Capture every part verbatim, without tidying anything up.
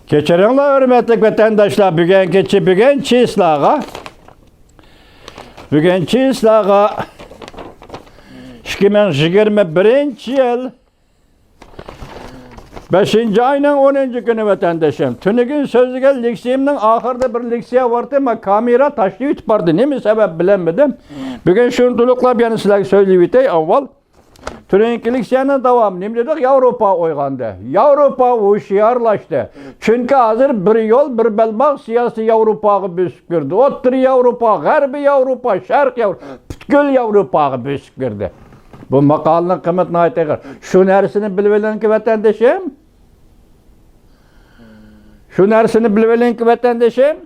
كەچۈرۈڭلار، ھۆرمەتلىك ۋەتەنداشلار، بۈگۈنكى، بۈگۈن چىسلاغا، بۈگۈن چىسلاغا ئىككى مىڭ يىگىرمە بىرىنچى يىل بەشىنچى ئاينىڭ ئونىنچى كۈنى، ۋەتەندىشىم. تۈنۈگۈن سۆزلىگەن لېكسىيەمنىڭ ئاخىرىدا بىر لېكسىيە بارتى، ما كامېرا تاشلىۋېتىپ باردى. نېمە سەۋەب، بىلەلمىدىم. بۈگۈن شۇنى تولۇقلاپ يەنە سىلەرگە سۆزلىۋېتەي ئاۋۋال. تۈنۈگۈنكى لېكسىيەنىڭ داۋامى نېمە دېدۇق؟ ياۋروپا ئويغاندى. ياۋروپا ھوشيارلاشتى. چۈنكى ھازىر بىر يول، بىر بەلباغ سىياسىتى ياۋروپاغا بۆسۈپ كىردى. ئوتتۇرا ياۋروپا، غەربىي ياۋروپا، شەرقىي ياۋروپا، پۈتكۈل ياۋروپاغا بۆسۈپ كىردى. بۇ ماقالىنىڭ قىممىتى ناھايىتى ئېغىر. شۇ نەرسىنى بىلىۋېلىڭكى، ۋەتەندىشىم. شۇ نەرسىنى بىلىۋېلىڭكى، ۋەتەندىشىم.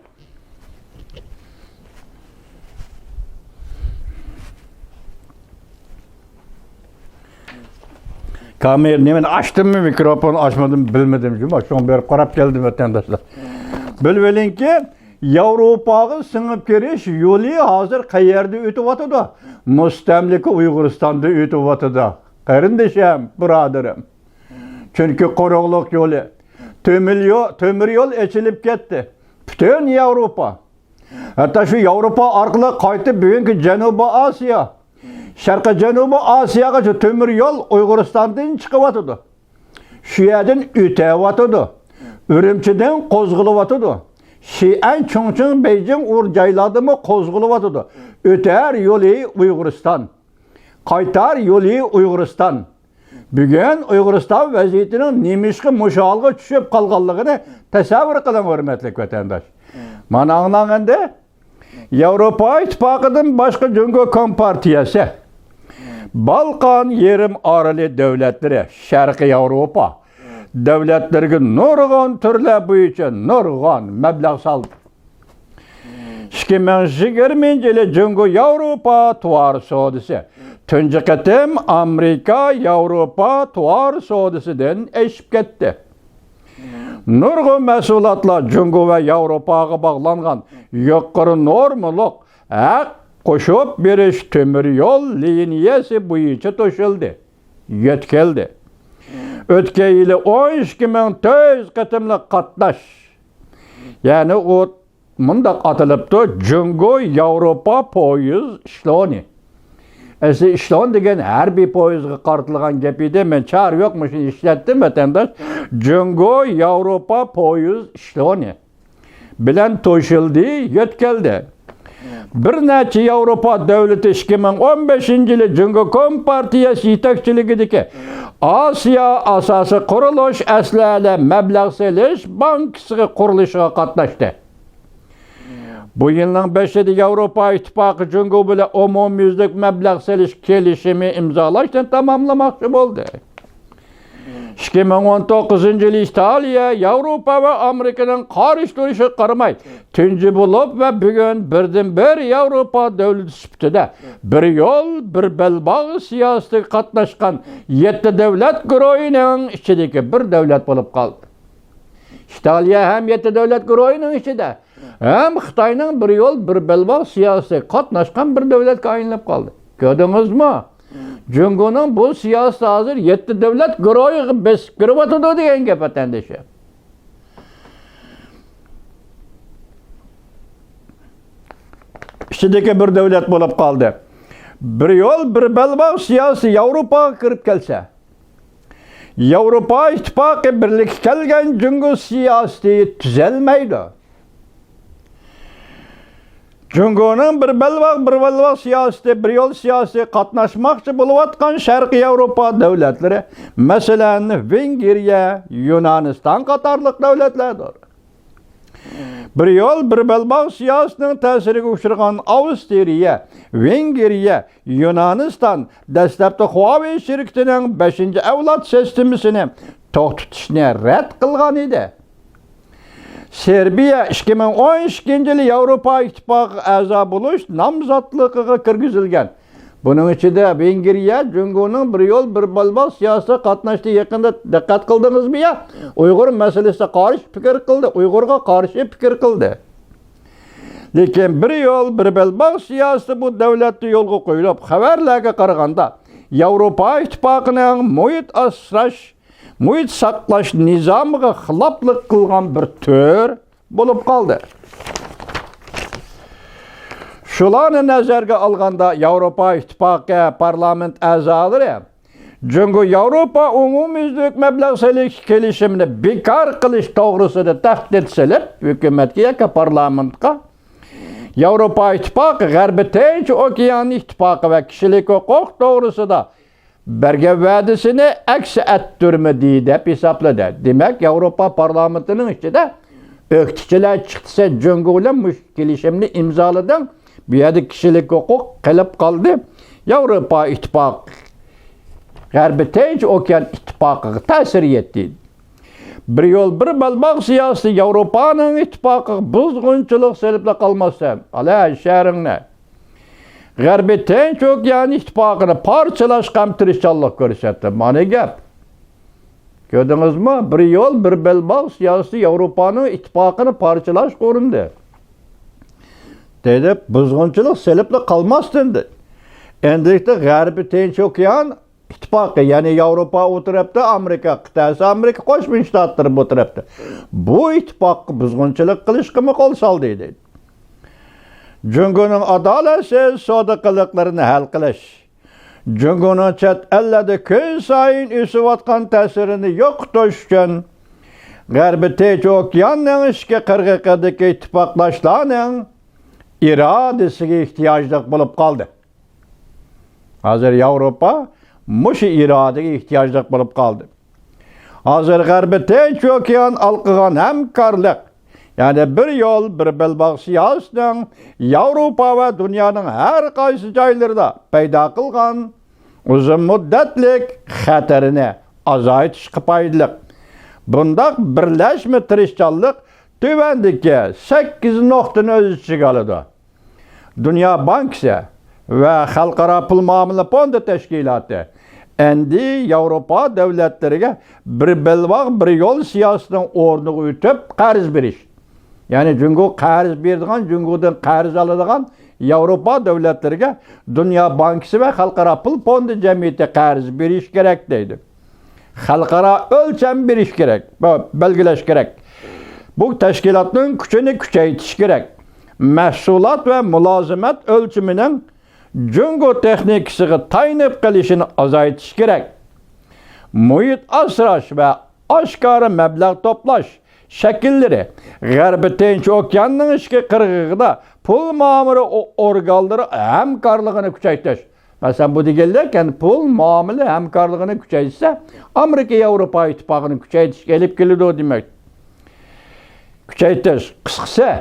كامېر نېمىنى ئاچتىممۇ، مىكروفون ئاچمىدىم، بىلمىدىم. جۇمۇ، شۇڭا بېرىپ قاراپ كەلدىم، ۋەتەنداشلار. بىلىۋېلىڭكى، ياۋروپاغا سىڭىپ كىرىش يولى ھازىر قەيەردە ئۆتۈۋاتىدۇ؟ مۇستەملىكە ئۇيغۇرىستاندا ئۆتۈۋاتىدۇ، قېرىندىشىم، بۇرادىرىم. چۈنكى قۇرۇقلۇق يولى، تۆمۈر يو-، تۆمۈر يول ئېچىلىپ كەتتى. پۈتۈن ياۋروپا، ھەتتا شۇ ياۋروپا ئارقىلىق قايتىپ بۈگۈنكى جەنۇبىي ئاسىيا، شەرقىي جەنۇبىي ئاسىياغىچە تۆمۈر يول ئۇيغۇرىستاندىن چىقىۋاتىدۇ. شۇ يەردىن ئۆتەۋاتىدۇ. ئۈرۈمچىدىن قوزغىلىۋاتىدۇ. شىئەن، چۇڭچىڭ، بېيجىڭ، ئۇ جايلاردىمۇ قوزغىلىۋاتىدۇ. ئۆتەر يولى ئۇيغۇرىستان، قايتار يولى ئۇيغۇرىستان. بۈگۈن ئۇيغۇرىستان ۋەزىيىتىنىڭ نېمىشقا مۇشۇ ھالغا چۈشۈپ قالغانلىقىنى تەسەۋۋۇر قىلىڭ، ھۆرمەتلىك ۋەتەنداش. مانا ئاڭلاڭ ئەمدى. ياۋروپا ئىتتىپاقىدىن باشقا جۇڭگو كومپارتىيەسى بالقان يېرىم ئارىلى دۆلەتلىرى، شەرقىي ياۋروپا دۆلەتلىرىگە نۇرغۇن تۈرلەر بويىچە نۇرغۇن مەبلەغ سالدى. ئىككى مىڭ يىگىرمىنچى يىلى جۇڭگو ياۋروپا تاۋار سودىسى تۇنجى قېتىم ئامېرىكا ياۋروپا تاۋار سودىسىدىن ئېشىپ كەتتى. نۇرغۇن مەھسۇلاتلار جۇڭگو ۋە ياۋروپاغا باغلانغان يۇقىرى نورمىلىق ھەق قوشۇپ بېرىش تۆمۈر يول لىنىيەسى بويىچە توشۇلدى، يۆتكەلدى. ئۆتكەن يىلى ئون ئىككى مىڭ تۆت يۈز قېتىملىق قاتناش، يەنى ئۇ مۇنداق ئاتىلىپتۇ، جۇڭگو ياۋروپا پويىز ئېشېلونى. ئەسلى ئېشېلون دېگەن ھەربىي پويىزغا قارىتىلغان گەپ ئىدى. مەن چارە يوق مۇشۇنى ئىشلەتتىم، ۋەتەنداش. جۇڭگو ياۋروپا پويىز ئېشېلونى بىلەن توشۇلدى، يۆتكەلدى. بىر نەچچە ياۋروپا دۆلىتى ئىككى مىڭ ئون بەشىنچى يىلى جۇڭگو كومپارتىيەسى يېتەكچىلىكىدىكى ئاسىيا ئاساسىي قۇرۇلۇش ئەسلىھەلەر مەبلەغ سېلىش بانكىسىغا قۇرۇلۇشىغا قاتناشتى. بۇ يىلنىڭ بېشىدا ياۋروپا ئىتتىپاقى جۇڭگو بىلەن ئومۇميۈزلۈك مەبلەغ سېلىش كېلىشىمى ئىمزالاشنى تاماملىماقچى بولدى. ئىككى مىڭ ئون توققۇزىنچى يىلى ئىتالىيە ياۋروپا ۋە ئامېرىكىنىڭ قارشى تۇرۇشىغا قارىماي، تۇنجى بولۇپ ۋە بۈگۈن بىردىنبىر ياۋروپا دۆلىتى سۈپىتىدە بىر يول، بىر بەلباغ سىياسىتىگە قاتناشقان يەتتە دۆلەت گۇرۇھىنىڭ ئىچىدىكى بىر دۆلەت بولۇپ قالدى. ئىتالىيە ھەم يەتتە دۆلەت گۇرۇھىنىڭ ئىچىدە، ھەم خىتاينىڭ بىر يول، بىر بەلباغ سىياسىتىگە قاتناشقان بىر دۆلەتكە ئايلىنىپ قالدى. كۆردىڭىزمۇ؟ جۇڭگونىڭ بۇ سىياسىتى ھازىر يەتتە دۆلەت گۇرۇھىغا بېسىپ كىرىۋاتىدۇ دېگەن گەپ، ۋەتەندىشىم. ئىچىدىكى بىر دۆلەت بولۇپ قالدى. بىر يول، بىر بەلباغ سىياسىتى ياۋروپاغا كىرىپ كەلسە، ياۋروپا ئىتتىپاقى بىرلىككە كەلگەن جۇڭگو سىياسىتى تۈزەلمەيدۇ. جۇڭگونىڭ بىر بەلباغ، بىر بەلباغ سىياسىتى، بىر يول سىياسىتى قاتناشماقچى بولۇۋاتقان شەرقىي ياۋروپا دۆلەتلىرى، مەسىلەن، ۋېنگرىيە، يۇنانىستان قاتارلىق دۆلەتلەردۇر. بىر يول، بىر بەلباغ سىياسىتىنىڭ تەسىرىگە ئۇچرىغان ئاۋسترىيە، ۋېنگرىيە، يۇنانىستان دەسلەپتە خۇاۋېي شىركىتىنىڭ بەشىنچى ئەۋلاد سىستېمىسىنى توختىتىشنى رەت قىلغان ئىدى. سېربىيە ئىككى مىڭ ئون ئىككىنچى يىلى ياۋروپا ئىتتىپاقىغا ئەزا بولۇش نامزاتلىقىغا كىرگۈزۈلگەن. بۇنىڭ ئىچىدە ۋېنگرىيە جۇڭگونىڭ بىر يول، بىر بەلباغ سىياسىتىگە قاتناشتى. يېقىندا دىققەت قىلدىڭىزمۇ يا؟ ئۇيغۇر مەسىلىسىگە قارشى پىكىر قىلدى، ئۇيغۇرغا قارشى پىكىر قىلدى. لېكىن بىر يول، بىر بەلباغ سىياسىتى بۇ دۆلەتتە يولغا قويۇلۇپ، خەۋەرلەرگە قارىغاندا، ياۋروپا ئىتتىپاقىنىڭ مۇھىت ئاسراش مۇھىت ساقلاش نىزامىغا خىلاپلىق قىلغان بىر تۈر بولۇپ قالدى. شۇلارنى نەزەرگە ئالغاندا، ياۋروپا ئىتتىپاقى پارلامېنت ئەزالىرى جۇڭگو ياۋروپا ئومۇميۈزلۈك مەبلەغ سېلىش كېلىشىمىنى بىكار قىلىش توغرىسىدا تەھدىت سېلىپ، ھۆكۈمەتكە ياكى پارلامېنتقا ياۋروپا ئىتتىپاقى غەربىي تىنچ ئوكيان ئىتتىپاقى ۋە كىشىلىك ھوقۇق توغرىسىدا بەرگەن ۋەدىسىنى ئەكس ئەتتۈرمىدى دەپ ھېسابلىدى. دېمەك، ياۋروپا پارلامېنتىنىڭ ئىچىدە ئۆكتىچىلەر چىقتى، سەن جۇڭگو بىلەن مۇشۇ كېلىشىمنى ئىمزالىدىڭ، بۇ يەردە كىشىلىك ھوقۇق قېلىپ قالدى. ياۋروپا ئىتتىپاقى غەربىي تىنچ ئوكيان ئىتتىپاقىغا تەسىر يەتتى. بىر يول، بىر بەلباغ سىياسىتى ياۋروپانىڭ ئىتتىپاقىغا بۇزغۇنچىلىق سېلىپلا قالماستىن، ئالا شەھىرىڭنى غەربىي تىنچ ئوكيان ئىتتىپاقىنى پارچىلاشقا ھەم تىرىشچانلىق كۆرسەتتى. مانا گەپ. كۆردىڭىزمۇ؟ بىر يول، بىر بەلباغ سىياسىتى ياۋروپانىڭ ئىتتىپاقىنى پارچىلاشقا ئۇرۇندى. دەيدۇ، بۇزغۇنچىلىق سېلىپلا قالماستىن، دەيدۇ. ئەندىكتە غەربىي تىنچ ئوكيان ئىتتىپاقى، يەنى ياۋروپا ئۇ تەرەپتە، ئامېرىكا قىتئەسى، ئامېرىكا قوشما شتاتلىرى بۇ تەرەپتە. بۇ ئىتتىپاققا بۇزغۇنچىلىق قىلىشقىمۇ قول سالدى، دەيدۇ. جۇڭگونىڭ ئادالەتسىز سودا قىلىقلىرىنى ھەل قىلىش، جۇڭگونىڭ چەت ئەللەردە كۈنسايىن ئۆسۈۋاتقان تەسىرىنى يوقىتىش ئۈچۈن، غەربىي تىنچ ئوكياننىڭ ئىچكى قىرغىقىدىكى ئىتتىپاقداشلارنىڭ ئىرادىسىگە ئېھتىياجلىق بولۇپ قالدى. ھازىر ياۋروپا مۇشۇ ئىرادىگە ئېھتىياجلىق بولۇپ قالدى. ھازىر غەربىي تىنچ ئوكيان ھالقىغان ھەمكارلىق، يەنى بىر يول، بىر بەلباغ سىياسىتىنىڭ ياۋروپا ۋە دۇنيانىڭ ھەر قايسى جايلىرىدا پەيدا قىلغان ئۇزۇن مۇددەتلىك خەتىرىنى ئازايتىشقا پايدىلىق. بۇنداق بىرلەشمە تىرىشچانلىق تۆۋەندىكى سەككىز نۇقتىنى ئۆز ئىچىگە ئالىدۇ. دۇنيا بانكىسى ۋە خەلقئارا پۇل مۇئامىلە فوندى تەشكىلاتى ئەمدى ياۋروپا دۆلەتلىرىگە بىر بەلباغ، بىر يول سىياسىتىنىڭ ئورنىغا ئۆتۈپ قەرز بېرىش، يەنى جۇڭگو قەرز بېرىدىغان، جۇڭگودىن قەرز ئالىدىغان ياۋروپا دۆلەتلىرىگە دۇنيا بانكىسى ۋە خەلقئارا پۇل فوندى جەمئىيىتى قەرز بېرىش كېرەك دەيدۇ. خەلقئارا ئۆلچەم بېرىش كېرەك، بەلگىلەش كېرەك. بۇ تەشكىلاتنىڭ كۈچىنى كۈچەيتىش كېرەك. مەھسۇلات ۋە مۇلازىمەت ئۆلچىمىنىڭ جۇڭگو تېخنىكىسىغا تايىنىپ قېلىشىنى ئازايتىش كېرەك. مۇھىت ئاسراش ۋە ئاشكارا مەبلەغ توپلاش شەكىللىرى، غەربىي تىنچ ئوكياننىڭ ئىچكى قىرغىقىدا پۇل مۇئامىلە ئو-، ئورگانلىرى ھەمكارلىقىنى كۈچەيتىش. مەسىلەن، بۇ دېگەنلىك، يەنى پۇل مۇئامىلە ھەمكارلىقىنى كۈچەيتسە، ئامېرىكا ياۋروپا ئىتتىپاقىنى كۈچەيتىشكە ئېلىپ كېلىدۇ دېمەك. كۈچەيتىش، قىسقىسى،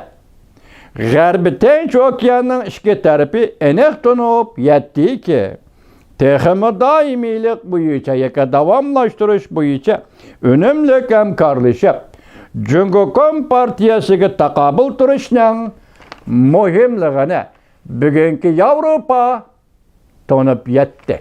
غەربىي تىنچ ئوكياننىڭ ئىچكى تەرىپى ئېنىق تونۇپ يەتتىكى، تېخىمۇ دائىمىيلىق بويىچە ياكى داۋاملاشتۇرۇش بويىچە ئۈنۈملۈك ھەمكارلىشىپ، جۇڭگو كومپارتىيەسىگە تاقابىل تۇرۇشنىڭ مۇھىملىقىنى بۈگۈنكى ياۋروپا تونۇپ يەتتى.